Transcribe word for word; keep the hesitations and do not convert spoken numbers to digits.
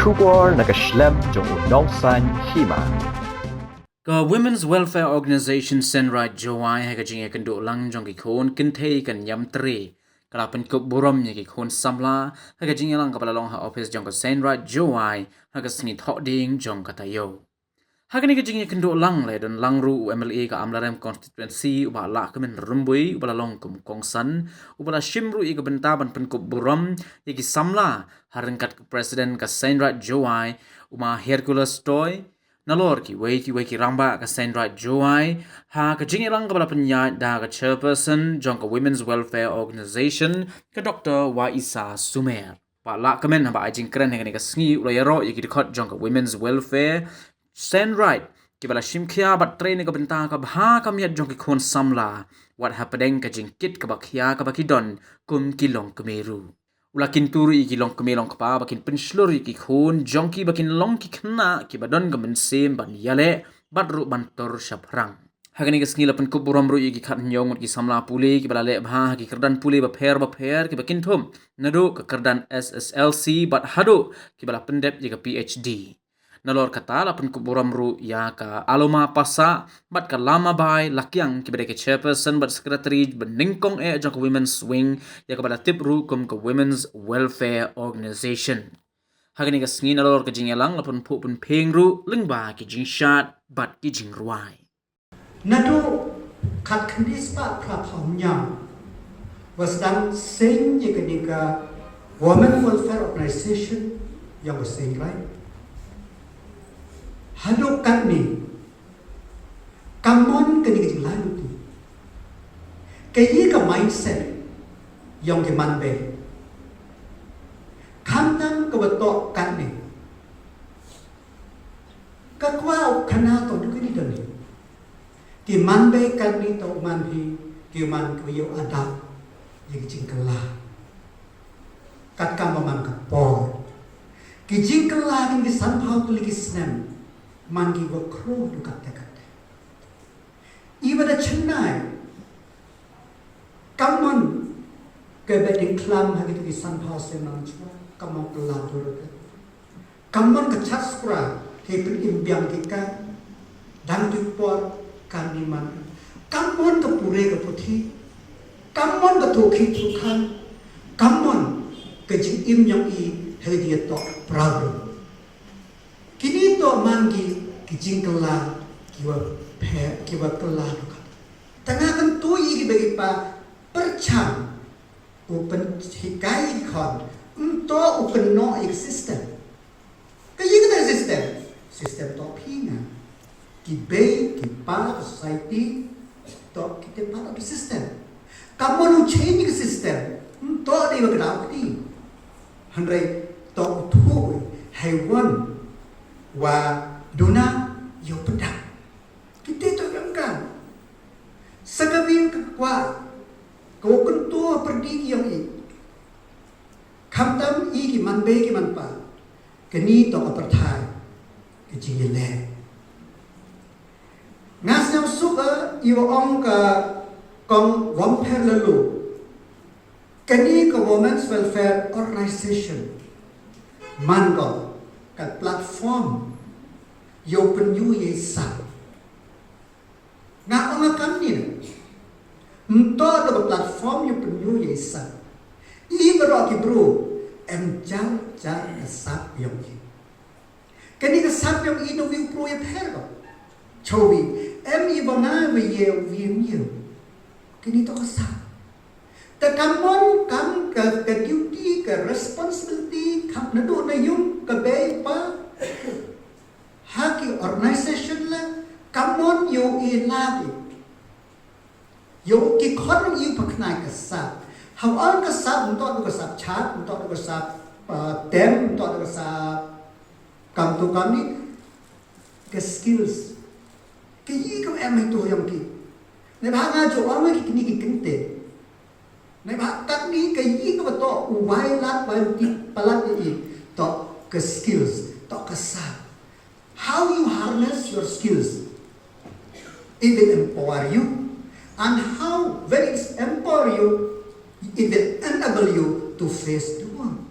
Khubor na ka shlem jong u nongsaiñ hima. Ka Women's Welfare Organization Seiñraij Jowai ha ka jingïakynduh lang jong ki khun kynthei ka niam tre ka la pynkup burom ïa ki khun samla ha ka jingïalang kaba la long ha ophis jong ka Seiñraij Jowai ha ka sngi Thohdieng jong ka taïew. Ha kane ka jingïakynduh lang la ïadon lang ruh u M L A ka Amlarem Constituency u Bah Lahkmen Rymbui uba la long kum u kongsan uba la shim ruh ïa ka bynta ban pynkup burom ïa ki samla ha ryngkat ka President ka Seiñraij Jowai u Ma Hercules Toi, nalor kiwei kiwei ki rangbah ka Seiñraij Jowai ha ka jingïalang kaba la pynïaid da ka Chairperson jong ka Women's Welfare Organization ka Doctor Waisa Sumer. Bah Lahkmen haba ai jingkren ha kane ka sngi u la ïaroh ïa ki dkhot jong ka Women's Welfare Seiñraij kiba la shim khia bad trei na ka bynta ka bha ka miat jong ki khun samla wat hapdeng ka jingkit kaba khia kaba ki don kum ki longkmie ruh. U la kyntu ruh ïa ki longkmie longkpa ba kin pynshlur ïa ki khun jong ki ba kin long ki khynnah kiba don ka mynsiem ban ïaleh bad ruh ban tur shaphrang. Ha kane ka sngi la pynkup burom ruh ïa ki khathynñiew ngut ki samla pule kiba la leh bha ha ki kyrdan pule bapher bapher kiba kynthup naduh ka kyrdan S S L C bad haduh kiba la pyndep ïa ka P H D. Nalor kata la pynkup burom ruh ïa ka Aloma Passah bad ka Lamabai Lakiang kiba dei ka Chairperson bad Secretary banyngkong eh jong ka Women's Wing ïa kaba la tip ruh kum ka Women's Welfare Organization. Ha kane ka sngi nalor ka jingïalang la pynphuh pynphieng ruh lyngba ki jingshad bad ki jingrwai. Naduh khatkhynde spah phra phew hynñiew ba sdang seng ïa kane ka Women Welfare Organization ïa ka Seiñraij. Haduh katne ka mon kane ka jinglai luti ka ïa ka mindset ïa ki manbei. Khamtam kaba toh katne ka kwah u khana to duk ni dang. Ki manbei katne to man hi ki man kaba ïoh adap ïa ki jingkylla. Katkam ba man ka por ki jingkylla kin ki sanphew tylli ki snem man ki ba khro du katte katte. Iba da chennai ka mon ka ba ding klam ha ki tu ki sanphew snem nang chwa ka mon kylla dur ka. Ka mon ka chat skra he pyn im biang ki ka dang tu por ka ni man. Ka mon ka pure ka puthi ka mon ka tu ki tu kan ka mon ka jing im nyong i he dia to prabu. Kini to man ki ki jingkylla ki wa phe ki wa kylla tu ka. Tanga kan tu i ki bagi pa perchang u pynhikai i khon nto u kynnoh i system. Ka ïa kata system, system to phi nga. Ki bei ki pa ka society to ki te pa ka system. Ka mon u change ka system nto dei ba ka dau kti. Hynrei to u thu hei wan wa duna ïa u pyndak. Ki te to ïa ka sa ka bin ka kwah ka wa kyntu pyrdi ki ïong i. Khamtam i ki man bei ki man pa kani to ka pyrthai ka jingïaleh. Nga sngewsuk i wa ong ka kong Wamper Lalu. Kani ka Women's Welfare Organization man ko ka platform ïa u pynïu ïa i sap. Nga ong nga kam ni nto da ka platform ïa u pynïu ïa i sap. I baroh ki bru em jar jar ka sap ïong i. Kani ka sap ïong i no wi u pro ïa pher ko. Chowi em i ba nga wi ye wi em ïong. Kani to ka sap. Ta ka mon kam ka ka duty ka responsibility kam na do na yung ka bei pa. Ha ki organization la ka mon ïong i la di. Ïa u ki khon ïa u paknai ka sap. Ha wan ka sap nto du ka sap chat nto du ka sap tem nto du ka sap kam tu kam ni. Ka skills ka yi ka em tu yang ki. Ne ba nga jo wan ki kini ki kinte. Ne ba kat ni ka yi ka ba to u wai lat wai ti palat ni to ka skills to ka sap. How you harness your skills, it will empower you, and how, when it empower you, it will enable you to face the world.